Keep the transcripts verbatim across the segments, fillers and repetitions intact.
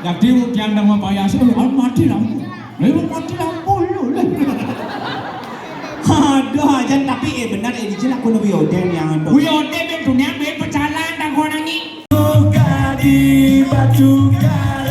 Dadi wong diandang Pak Yasin, "Oh, mati lampu." Lha wong mati lampu lho. Aduh, aja tapi eh bener eh dicil aku nabi Oden yang itu. Wih, Oden ben dunia ben pecalan tak kau nangi. Buka di batu karang.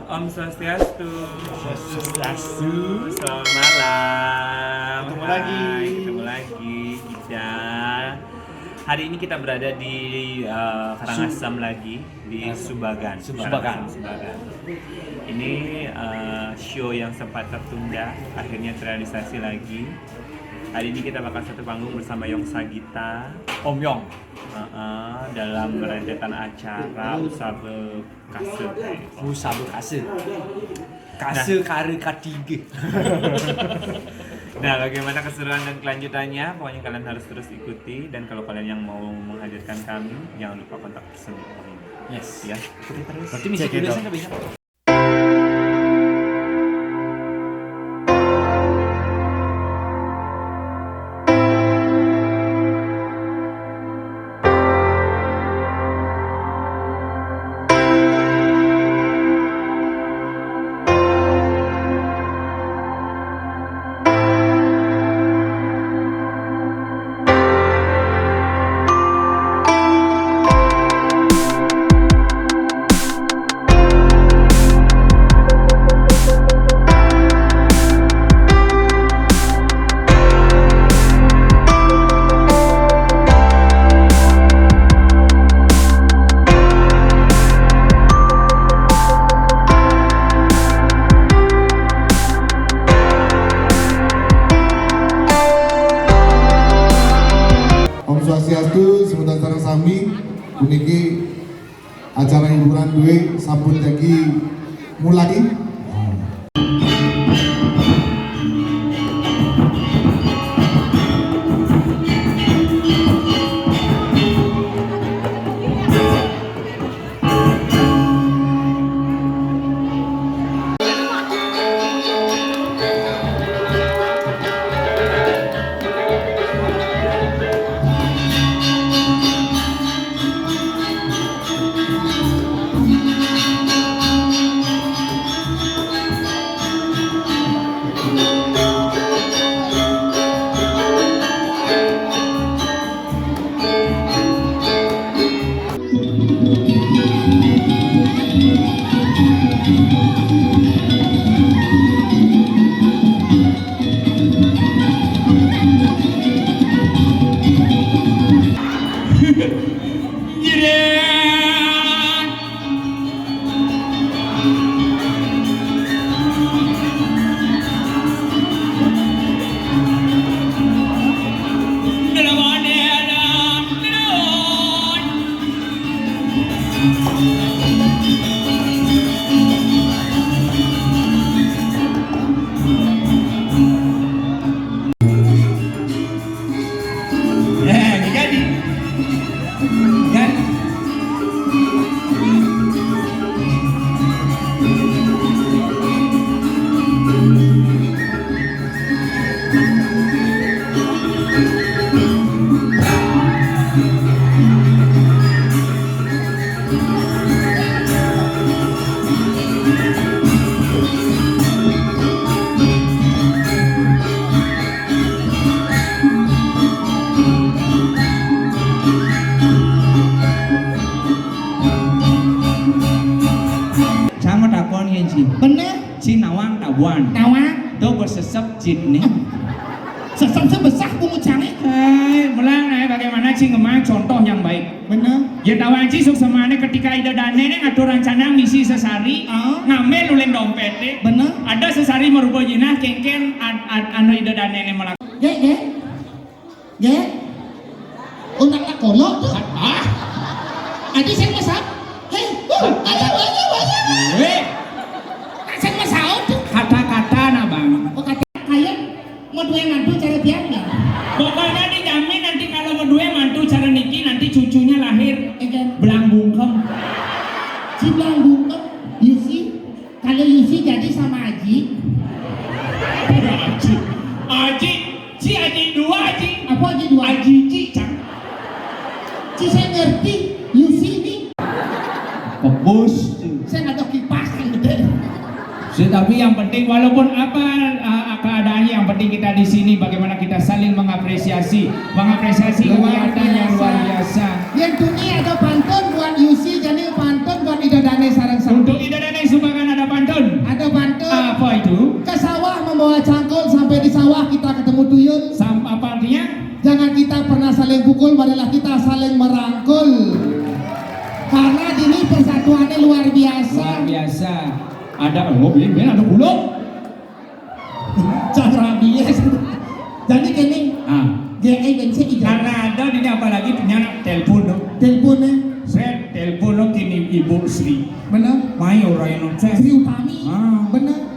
Om Swastiastu. Swastiastu. Selamat malam. Ketemu lagi. Hai, ketemu lagi kita. Hari ini kita berada di eh, Karangasem lagi di Karangasem. Subagan. Subagan. Karangasem, Subagan. Ini eh, show yang sempat tertunda akhirnya terrealisasi lagi. Hari ini kita bakal satu panggung bersama Yong Sagita. Om Yong. Heeh, dalam rentetan acara Usabe Kase. Usabe Kase. Kase kare katiga. Nah, bagaimana keseruan dan kelanjutannya? Pokoknya kalian harus terus ikuti dan kalau kalian yang mau menghadirkan kami, jangan lupa kontak personil kami. Yes. Ya, ikuti terus. Berarti misi Cek itu. Biasa nggak bisa? Om Swastiastu, semeton sareng sami. Puniki acara hiburan duwe sampun jagi mulai. Eh, jadi. Kan? Sama takon ngene, Ci. Bener. Ci nawang tabuan. Nawang. Do bersesep jit nih. Sesep sebesah pungucange. Eh, mulang ae bagaimana Ci ngemang contoh yang baik. Bener. Ya tawang Ci suksemane ketika Ida Dane ne ngatur rencana misi sesari, ah, ngambil ulin dompete. Bener. Ada sesari marupa jinah kengken an, an, anu Ida Dane ne melak. Gek, gek. Nggih. Oh, nak tak golok tuh. Hah? Adi sing mesap. Hei, uh, ayo, ayo, ayo. Weh. Nak sing Kalau Yusi jadi sama Aji. Aji. Aji. Si Aji dua, Aji. Apa Aji dua? Aji Cicang. Si saya ngerti, Yusi ini. Bagus. Saya nggak tahu kipas yang gede. Tapi yang penting, walaupun apa, uh, keadaannya, yang penting kita di sini, bagaimana kita saling mengapresiasi, mengapresiasi kegiatan yang luar biasa. Yang tuni ada pantun buat Yusi, jadi pantun buat Ida Dane sareng-sareng. Untuk Ida Dane sumbangan ada pantun. Ada pantun. Apa itu? Ke sawah membawa cangkul, sampai di sawah kita ketemu tuyul. Sam-, apa artinya? Jangan kita pernah saling pukul, marilah kita saling merangkul. Karena ini persatuannya luar biasa. Luar biasa. Ada, oh, ini, ini ada bulog. Cara biasa. Jadi kene, ah, G E dan C I. Karena ada ini, apalagi punya anak telepon, no. Telepon, eh. Saya telepon, no, kini Ibu Sri. Bener. Mai orang yang Sri Utami. Ah. Bener.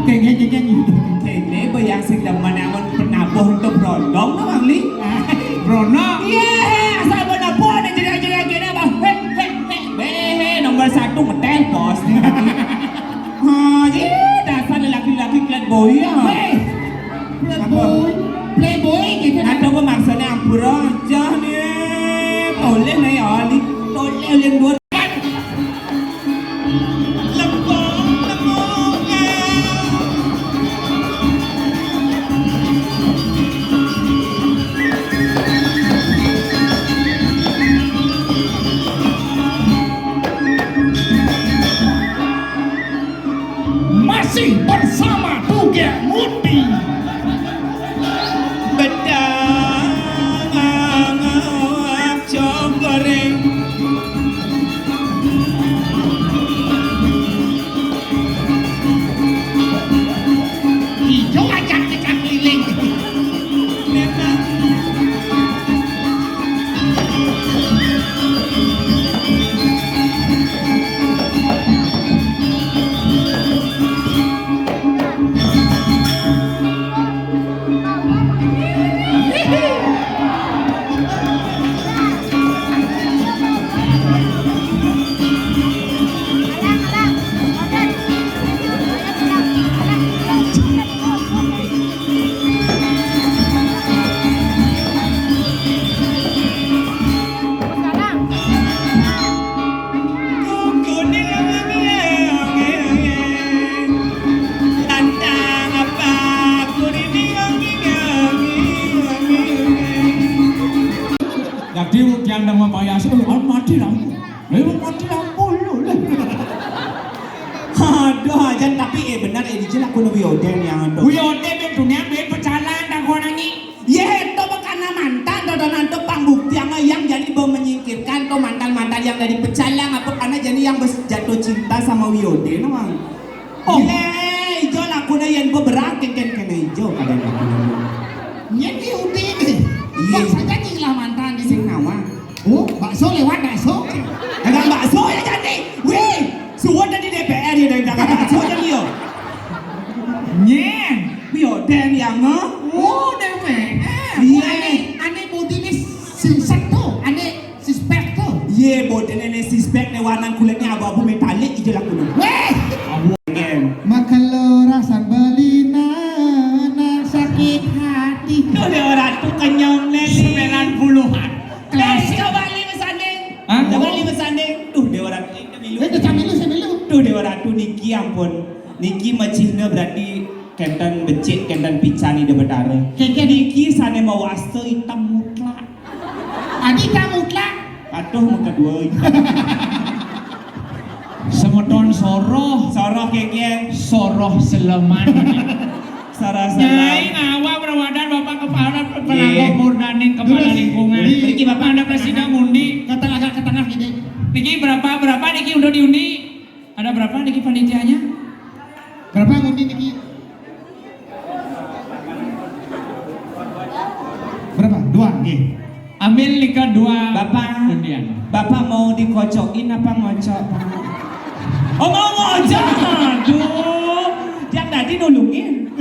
Kene, kene, kene. Kene bayang sing demen amun penabuh untuk brondong to, Mang Li. Brondong? Iya, asal penabuh ada jerak-jerak kene, Bang. Heh, heh, heh. Behe, nomor satu ngeteh, bos. Oh, iya, dasar lelaki-lelaki kalian boy ya. Heh. Playboy, playboy gitu. Ada apa maksudnya ampura aja nih. Toleh nih ya, Li. Toleh yang dua. Masih bersama Tugek Muti. Bedang cokore. Ijo ajak kita keliling. Jadi yang nama Pak Yasin, oh, mati lampu. Lha, mati lampu lho. Aduh, ajan, tapi, eh, bener, eh, dijil aku nu Wioden yang itu. Wioden itu dunia, eh, pecalang, tak kau nangis. Ye, to bekana mantan, dodonan to pangbuktian yang jadi be menyingkirkan to mantan-mantan yang dari pecalang apa karena jadi yang bes-, jatuh cinta sama Wioden, no, Mang. Oh. Ye, ijo lakune yen beberat kengken kene ijo kadang lakune. Yen Wioden. Iya. Kok saja nyilah mantan di sing nawa. Oh, bakso lewat bakso. Dagang bakso ya jadi. Wih, suwun dadi D P R ya dari dagang bakso jadi yo. Nyen. Wioden yang, oh, D P R. Iya. Ane, ane bodinya sing seto, ane sispek to. Iya, bodine ne sispek ne warna kulitnya abu-abu metalik ijo lakune. Weh. Abu ngen. Makelo rasan belina nang sakit hati. Tuh, Dewa Ratu kenyong ne. Sembilan puluhan. Kelas. Eh, coba li besanding. Hah? Coba li besanding. Tuh, Dewa Ratu ini milu. Eh, tuh, samilu, samilu. Tuh, Dewa Ratu niki ampun. Niki mecihna berarti kenten becik, kenten pican Ida Betara. Kenten. Niki sane mawasta item mutlak. Tadi kamu telah. Patuh muka dua. Semeton soroh. Soroh keken. Soroh seleman. Soroh seleman. Nyai ngawa berawadan Bapak Kepala Penangguh Murdaning Kepala Lingkungan. Niki Bapak ada presiden ngundi. Kata agak ke tengah gini. Niki berapa, berapa niki udah diundi? Ada berapa niki panitianya? Berapa ngundi niki? Berapa? Dua, nggih. Ambil nika dua. Bapak, undian. Bapak mau dikocokin apa ngocok, Pak? Oh, mau ngocok. Aduh, yang tadi nulungin.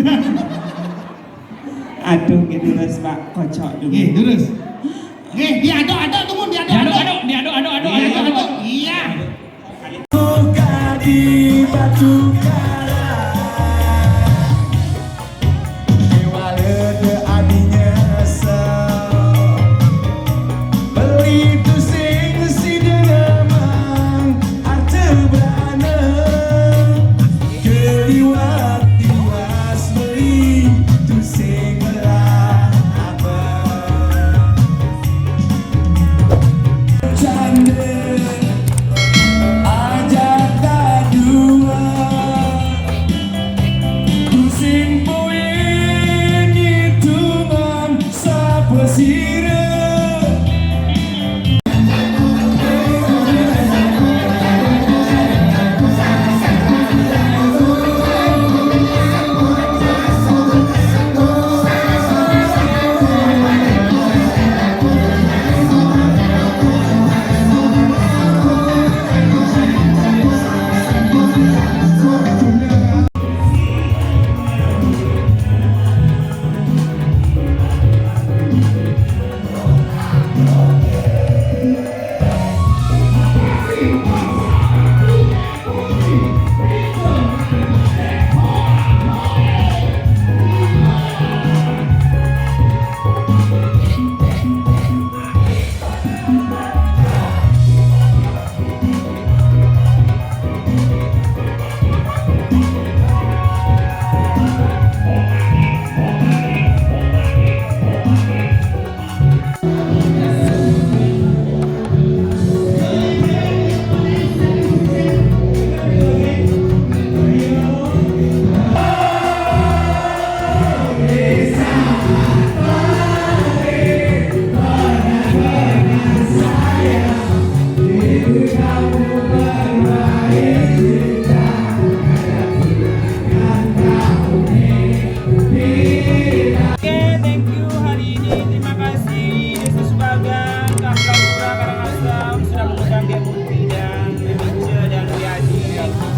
Aduh, gitu terus, Pak. Kocok dulu. Nggih, terus. Nggih, diaduk-aduk tuh, diaduk-aduk. Diaduk-aduk, diaduk-aduk, aduk-aduk. Diaduk-aduk. Iya. Suka di Batu Karang. Dewale teu adi nyesel. Beli tusing si Denemang, arte bana. Keliwat tiwas beli tusing belah abang. Cande aja kadua. Pusing puing hitungan sapesire. Oke, thank you hari ini. Terima kasih Desa Subagan, Kak Laura Karangasem sudah mengundang Dek Muti dan Dek Ica dan Dek Adi.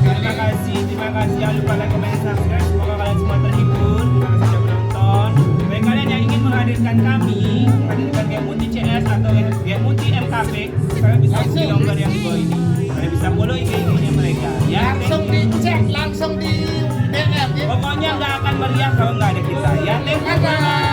Terima kasih, terima kasih. Jangan lupa like, comment, dan subscribe. Semoga kalian semua terhibur. Terima kasih sudah menonton. Bagi kalian yang ingin menghadirkan kami, menghadirkan Dek Muti C S atau Dek Muti M K P, kalian bisa hubungi nomor yang di bawah ini. Kalian bisa follow I G-nya mereka. Ya, langsung dicek, langsung di D M, ya. Pokoknya nggak akan meriah kalau nggak ada kita. Ya, thank you. Bye-bye.